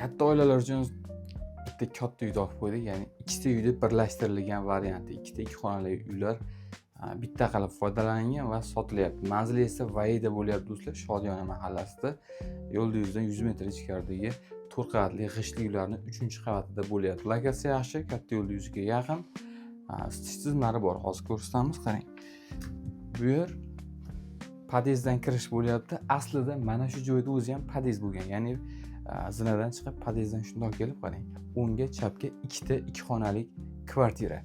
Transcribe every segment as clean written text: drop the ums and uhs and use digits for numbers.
Katta oilalar uchun bitta katta uy topib qo'ydik, ya'ni ikkita uyda birlashtirilgan varianti. Ikkita ikki xonali uylar bitta qilib foydalanilgan va sotilyapti. Manzili esa Vaida bo'lyapti, do'stlar, Shodiyona mahallasida, yo'lda yuzdan 100 metr ichkaridagi to'rt qavatli g'ishtli uylarni uchinchi qavatida bo'lyapti. Lokatsiya yaxshi, katta yo'lni yuziga yaqin. Isitish tizimlari bor, hozir ko'rsatamiz. Qarang, bu yer podyezddan kirish bo'lyapti. Aslida mana shu joyda o'zi ham podyezd bo'lgan, ya'ni zinadan chiqib, podyezddan shundoq kelib, qarang, o'ngga, chapga ikkita ikki xonalik kvartira.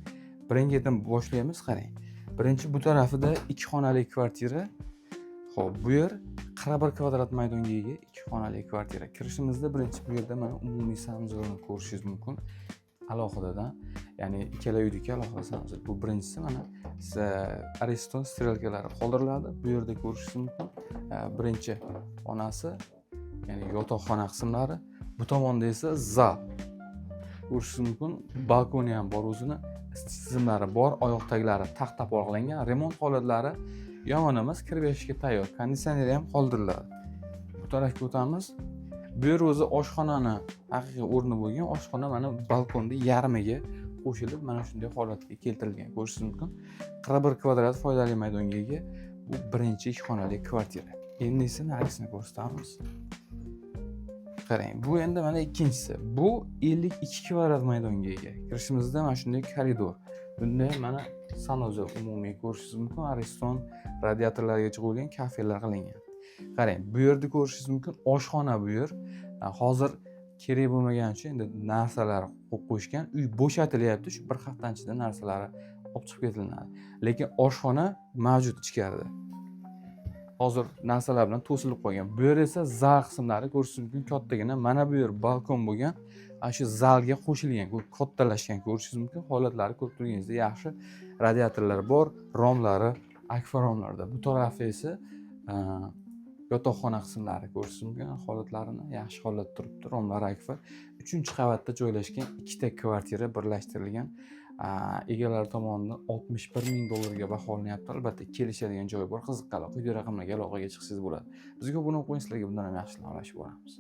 Birin-ketin boshlaymiz. Qarang, birinchi bu tarafida ikki xonali kvartira. Ho'p, bu yer 41 kvadrat maydonga ega ikki xonali kvartira. Kirishimizda birinchi bu yerda mana umumiy санузел ni ko'rishingiz mumkin alohidadan, ya'ni ikkala uyniki alohida санузел. Bu birinchisi. Mana Ariston стрелка lari qoldiriladi. Bu yerda ko'rishingiz mumkin, birinchi xonasi, ya'ni yotoqxona qismlari. Bu tomonda esa zal, ko'rishingiz mumkin, balkoni ham bor, o'zini isitish tizimlari bor, oyoq taglari taxta pol qilingan. Remont holatlari yomon emas, kirib yashashga tayyor, konditsioneri ham qoldiriladi. Bu tarafga o'tamiz. Bu yer o'zi oshxonani haqiqiy o'rni bo'lgan. Oshxona mana balkonni yarmiga qo'shilib, mana shunday holatga keltirilgan, ko'rishingiz mumkin. 41 kvadrat foydali maydonga ega bu birinchi ikki xonali kvartira. Endi esa narigisini ko'rsatamiz. Qarang, bu endi mana ikkinchisi. Bu 52 kvadrat maydonga ega. Kirishimizda mana shunday koridor, bunda ham mana санузел umumiy, ko'rishingiz mumkin, Ariston radiatorlargacha qo'yilgan, kafelar qilingan. Qarang, bu yerda ko'rishingiz mumkin, oshxona bu yer. Hozir kerak bo'lmagani uchun endi narsalar qo'yib qo'yishgan. Uy bo'shatilyapti, shu bir haftani ichida narsalari olib chiqib ketilinadi, lekin oshxona mavjud ichkarida, hozir narsalar bilan to'silib qolgan. Bu yer esa zal qismlari, ko'rishingiz mumkin, kattagina. Mana bu yer balkon bo'lgan, ana shu zalga qo'shilgan, kattalashgan, ko'rishingiz mumkin. Holatlari ko'rib turganingizdek yaxshi, radiatorlar bor, romlari akfa romlarda. Bu tarafi esa yotoqxona qismlari, ko'rishingiz mumkin holatlarini, yaxshi holatda turibdi, romlari akfa. Uchinchi qavatda joylashgan ikkita kvartira birlashtirilgan, egalari tomonidan 61 000 dollarga baholanyapti. Albatta, kelishadigan joyi bor. Qiziqqanlar quyidagi raqamlarga aloqaga chiqsangiz bo'ladi. Bizga obuna bo'lib qo'ying, sizlarga bundan ham yaxshilarni ulashib boramiz.